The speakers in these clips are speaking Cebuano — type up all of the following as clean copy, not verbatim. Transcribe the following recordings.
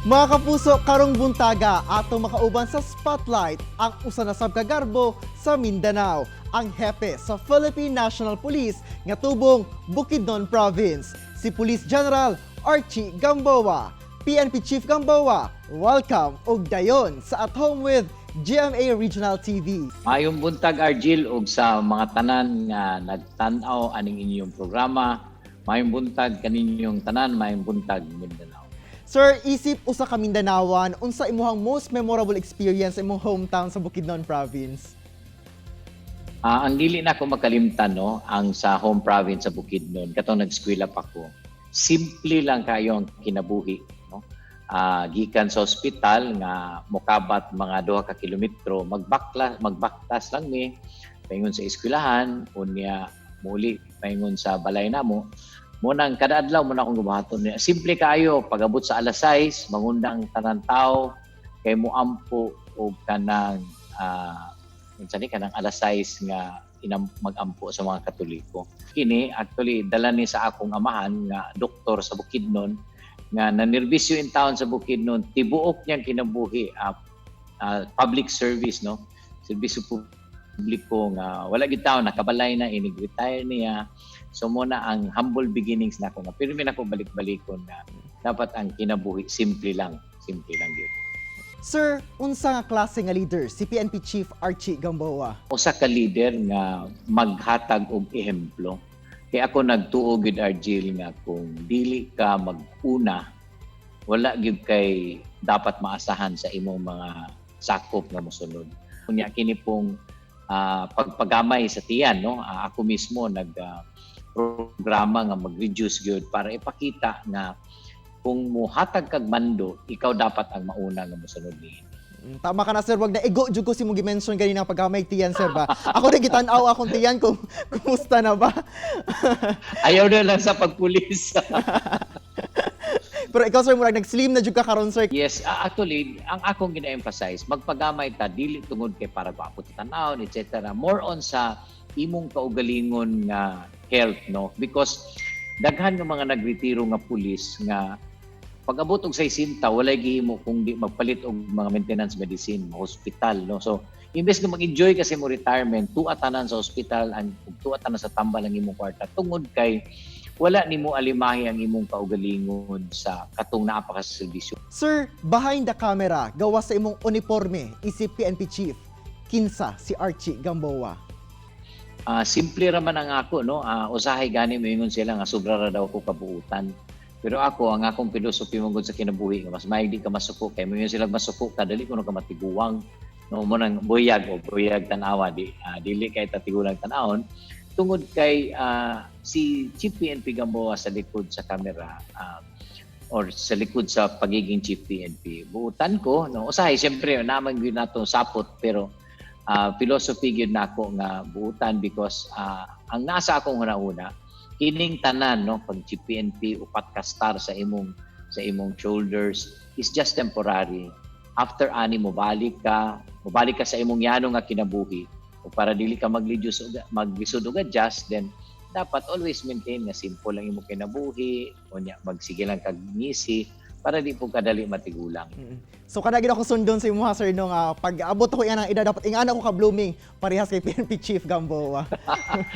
Mga kapuso, karong buntaga ato makauban sa Spotlight ang usa na sab ka garbo sa Mindanao, ang hepe sa Philippine National Police nga tubong Bukidnon Province, si Police General Archie Gamboa. PNP Chief Gamboa, welcome og dayon sa At Home with GMA Regional TV. Maayong buntag, Argil, ug sa mga tanan nga nagtan-aw aning inyong programa. Maayong buntag kaninyong tanan, maayong buntag, Mindanao. Sir, isip usa ka Mindanawan, unsa imuhang most memorable experience sa imong hometown sa Bukidnon Province? Ang dili na ako makalimtan, no, ang sa home province sa Bukidnon katong nag-eskwela pa ko. Simple lang kayo ang kinabuhi, no. Gikan sa ospital nga mokabat mga 2 ka kilometro, magbaktas lang mi paingon sa eskwelahan, unya muli paingon sa balay namo. Mo nang kada adlaw mo na akong gumahaton niya. Simple kaayo. Pagabot sa alas 6, mangunda ang tanan tao kay moampo og kanang unsa ni, kanang alas 6 nga inam, magampo sa mga Katoliko. Kini actually dala ni sa akong amahan nga doktor sa Bukidnon nga nanerbisyo in town sa Bukidnon tibuok niyang kinabuhi, public service, no, serbisyo publiko nga wala gid taon nakabalay na, inig retire niya. So mo na ang humble beginnings nako nga pero mi nako balik-balikon nga dapat ang kinabuhi simple lang, simple lang gyud. Sir, unsa nga klase nga leader si PNP Chief Archie Gamboa? Usa ka leader nga maghatag og ehemplo. Kay ako nagtuo gid, Argil, nga kung dili ka maguna, wala gyud kay dapat maasahan sa imong mga sakop nga mosunod. Unya kini pong pagpagamay sa tiyan, no, ako mismo nag programa nga mag-reduce gyud para ipakita nga kung muhatag kag mando, ikaw dapat ang mauna nga mosunod niini. Tama ka na, sir, wag na ego jud ko si mong gi-mention ganina, paggamay tiyan, sir, ba. Ako rin gitan-aw akong tiyan kung kumusta na ba. Ayaw na lang sa pagpulis. Pero ikaw, sir, murag nag-slim na jud ka karon, sir. Yes, actually, ang akong gina-emphasize, magpagamay ta dili tungod kay para gwapo ta tan-awon, etc. More on sa imong kaugalingon nga health, no? Because daghan ng mga nagretiro nga pulis nga pag-abot og 60, walay gihimo kung di magpalit og mga maintenance medicine, hospital, no? So, imbes nga mag-enjoy kasi mo retirement, tuwa tanan sa ospital, ang ug tuwa tanan sa tambal ang imong kwarta tungod kay wala nimo alimahi ang imong kaugalingon sa katong naa pa ka sa serbisyo. Sir, behind the camera, gawa sa imong uniforme isip PNP Chief, kinsa si Archie Gamboa? Simple ra man ang ako, no. Usahay gani moingon sila nga sobra ra daw ko kabuutan. Pero ako, ang akong philosophy mo gud sa kinabuhi nga mas maayong di ka masuko kay moingon sila masuko ka, dali kuno ka matiguang. No, mo nang buyag o buyag tan-awa, di dili kay tatigulang tan-awon tungod kay si Chief PNP Gamboa sa likod sa kamera or sa likod sa pagiging Chief PNP. Buutan ko, no. Usahay siyempre naman gyud nato sapot, pero philosophy gyud nako nga buutan because ang nasa akong una-una kining tanan, no, pag Chief PNP, upat ka star sa imong shoulders is just temporary. After ani mo balik ka sa imong yano nga kinabuhi o para dili ka maglisod og adjust, then dapat always maintain nga simple lang imong kinabuhi, unya magsige lang kag ngisi para di po kadali matigulang. So kana gid ako sundon sa imuha, sir, no, nga pag abot ko yan ang edad, dapat ingana ko ka blooming parehas kay PNP Chief Gamboa.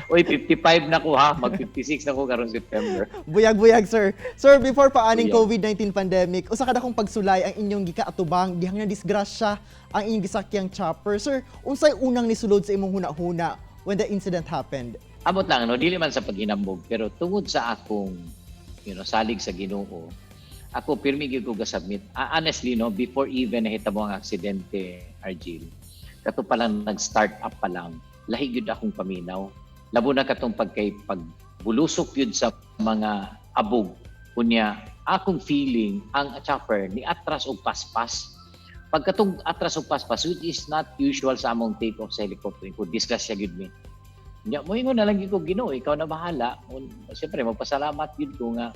Uy, 55 na ko ha, mag 56 na ko karong September. Buyag-buyag, sir. Sir, before pa aning Buyag. COVID-19 pandemic, usa ka dakong pagsulay ang inyong gikaatubang dihang na disgrasya ang inyong gisakyang chopper. Sir, unsay unang nisulod sa imong huna-huna when the incident happened? Amot lang, no, dili man sa paghinambog, pero tungod sa akong salig sa Ginoo, ako pirmi gyud ko gasubmit. Honestly, no, before even nahitabo ang aksidente, Argil, kato pa lang nag-start up pa lang, lahi gyud akong paminaw. Labo na katong pagkay pagbulusok gyud sa mga abog. Unya, akong feeling ang chopper ni atras og paspas. Pagkatong atras og paspas, which is not usual sa among take off sa helicopter, ko disgrasya gyud mi. Nya mo ingon na lang gyud ko, "Ginoo, ikaw na bahala." Siyempre magpasalamat gyud ko nga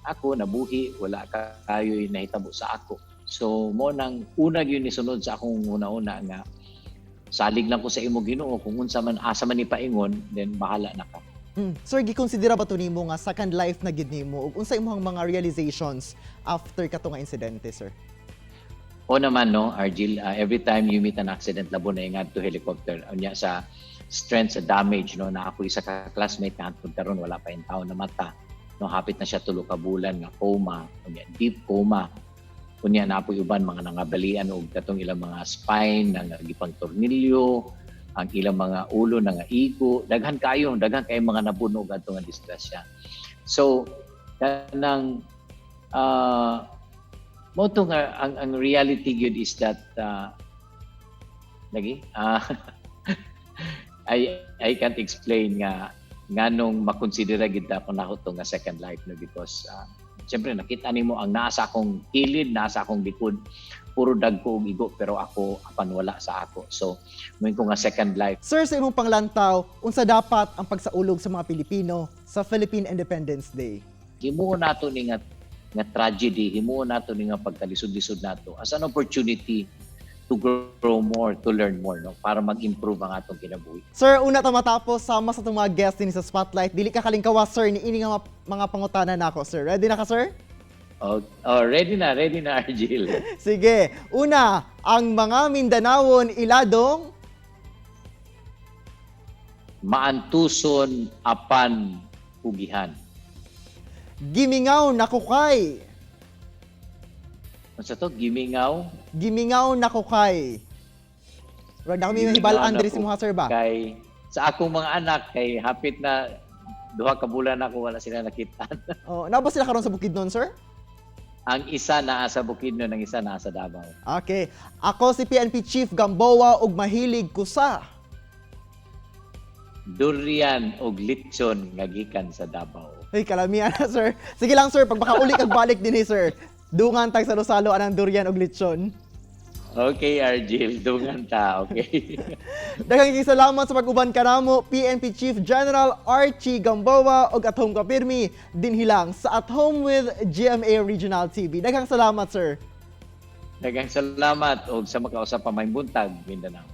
ako nabuhi, wala ka kayo'y nahitabo sa ako. So mo nang una gyud ni sunod sa akong una-una nga salig lang ko sa imo, Ginoo, kung unsa man, asa man ni paingon, then bahala na ka. Sir, gikonsidera ba to nimo nga second life na gid nimo ug unsa imong mga realizations after kato nga insidente, sir? O naman, no, Argil, every time you meet an accident, labo na yung to helicopter. Unya sa strength, sa damage, no, na ako isa ka classmate na hantod karon wala pa yung tao na mata. No, hapit na siya 3 ka bulan nga coma, unya deep coma. Unya na apoy uban mga nangabalian og katong ilang mga spine nga gipang tornilyo, ang ilang mga ulo na nga igo, daghan kayo mga nabunog adto nga disgrasya. So kanang mo to nga ang reality gyud is that lagi I can't explain nga nganong makonsidera gid ako nako to nga second life, no, because siyempre nakita nimo ang naa sa akong kilid, naa sa akong likod, puro dagko og igo, pero ako apan wala sa ako. So moingon ko nga second life. Sir, sa imong panglantaw, unsa dapat ang pagsaulog sa mga Pilipino sa Philippine Independence Day? Himuon nato ni nga tragedy, himuon nato ni nga pagkalisod-lisod nato as an opportunity to grow more, to learn more, no, para mag-improve ang atong kinabuhi. Sir, una ta matapos sama sa atong mga guest din sa Spotlight. Dili ka kalingkawas, sir, ni ini nga mga pangutana nako, sir. Ready na ka, sir? Oh, ready na, Argil. Sige. Una, ang mga Mindanawon iladong Maantuson apan pugihan. Gimingaw na kukay. Unsa to? Gimingaw? Gimingaw na kukay. Rod, ako may hibalaan diri sa mga, sir, ba? Kay sa akong mga anak, kay hapit na 2 ka bulan ako wala sila nakita. Oh, naa ba sila karon sa Bukidnon, sir? Ang isa naa sa Bukidnon, ang isa naa sa Davao. Okay. Ako si PNP Chief Gamboa ug mahilig ko sa Durian og litson nga gikan sa Davao. Ay, kalamian na, sir. Sige lang, sir. Pag makauli kag balik din eh, sir. Dungan tag salo-salo anang durian og litson. Okay, Argil, dungan ta, okay. Daghang salamat sa pag-uban kanamo, PNP Chief General Archie Gamboa ug At Home Kapirmi dinhi lang sa At Home with GMA Regional TV. Daghang salamat, sir. Daghang salamat og sa makausap pa, maayong buntag, Mindanao.